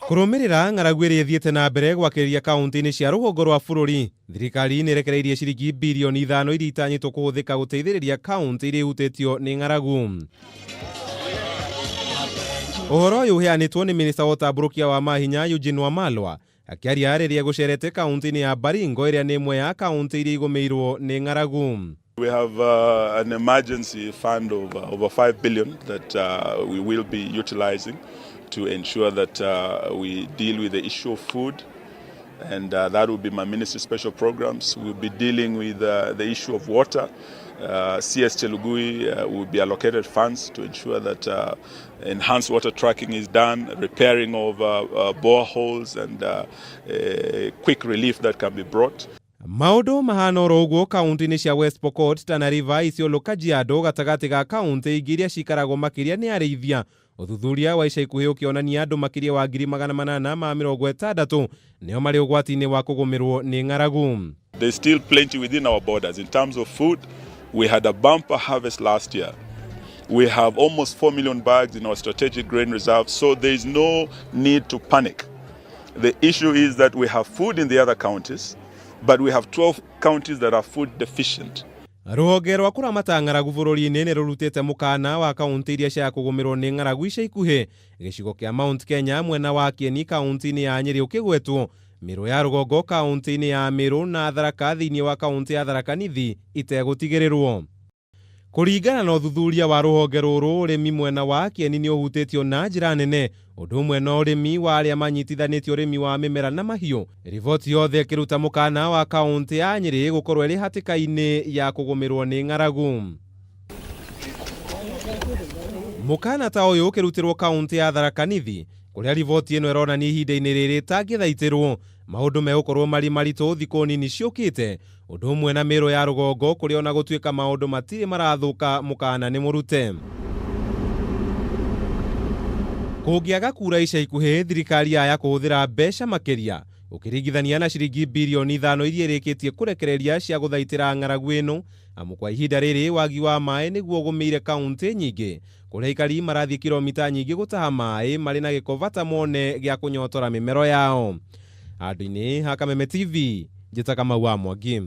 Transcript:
Kũrũmĩrĩra ng'aragu ĩrĩa ĩthiĩte na mbere gwakĩrĩria kaunti-inĩ cia rũgongo rwa bũrũri, thirikari nĩ ĩrekereirie ciringi birioni 5 iria itanyĩtwo kũhũthĩka gũteithĩrĩria kaunti iria ihutĩtio nĩ ng'aragu. Ũhoro ũyũ ũheanĩtwo nĩ minista wa ũtambũrũkia wa mahinya Eugene Wamalwa akĩaria rĩrĩa gũcerete kaunti-inĩ ya Baringo ĩrĩa nĩ ĩmwe ya kaunti iria igũmĩirwo nĩ ng'aragu. We have an emergency fund of over 5 billion that we will be utilizing to ensure that we deal with the issue of food, and that will be my ministry special programs. We'll be dealing with the issue of water. CS Chelugui will be allocated funds to ensure that enhanced water tracking is done, repairing of boreholes, and quick relief that can be brought. Maũndũ mahana oro ũguo kaunti-inĩ cia West Pokot, Tana River, Isiolo, Kajiado gatagatĩ ga kaunti ingĩ iria cikaragwo makĩria nĩ arĩithia. Ũthuthuria wa ica ikuhĩ ũkĩonania andũ makĩria wa 860,000 nĩo marĩ ũgwati-inĩ wa kũgũmĩrwo nĩ ng'aragu. There's still plenty within our borders. In terms of food, we had a bumper harvest last year. We have almost 4 million bags in our strategic grain reserve, so there is no need to panic. The issue is that we have food in the other counties, but we have 12 counties that are food deficient. Rũhonge rwa kũramata ng'aragu bũrũri-inĩ nĩ rũrutĩte mũkana wa kaunti iria cia kũgũmĩrwo nĩ ng'aragu ica ikuhĩ. Gĩcigo kĩa Mount Kenya mwena wa Kieni kaunti-inĩ ya Nyĩrĩ ũkĩgwetwo, Mĩrũ ya rũgongo kaunti-inĩ ya Mĩrũ na Tharaka thĩinĩ wa kaunti ya Tharaka Nithi itegũtigĩrĩrwo. Kũringana na ũthuthuria wa rũhonge rũrũ, ũrĩmi mwena wa Kieni nĩ ũhutĩtio na njĩra nene, ũndũ ũmwe na ũrĩmi wa arĩa manyitithanĩtie ũrĩmi wa mĩmera na mahiũ. Riboti yothe ĩkĩruta mũkana wa kaunti ya Nyĩrĩ gũkorwo ĩrĩ hatĩka-inĩ ya kũgũmĩrwo nĩ ng'aragu. Mũkana ta ũyũ ũkĩrutĩrwo kaunti ya Tharaka Nithi, kũrĩa riboti ĩno ĩronania ihinda-inĩ rĩrĩ ĩtangĩthaitĩrwo maũndũ megũkorwo marĩ maritũ thikũ nini ciũkĩte, ũndũ ũmwe na Mĩrũ ya rũgongo kũrĩa ona gũtuĩka maũndũ matirĩ marathũka mũkana nĩ mũrute. Kũngĩaga kura ica ikuhĩ, thirikari yaya kũhũthĩra mbeca makĩria ũkĩringithania na ciringi birioni 5 iria ĩrĩkĩtie kũrekereria cia gũthaitĩra ng'aragu ĩno, amu kwa ihinda rĩrĩ wagi wa maĩ nĩguo ũgũmĩire kaunti nyingĩ kũrĩa aikari marathiĩ kilomita nyingĩ gũtaha maĩ marĩ na gĩko bata mone gĩa kũnyotora mĩmero yao. Handũ-inĩ ha Kameme TV, njĩtaga Kamau wa Mwangi.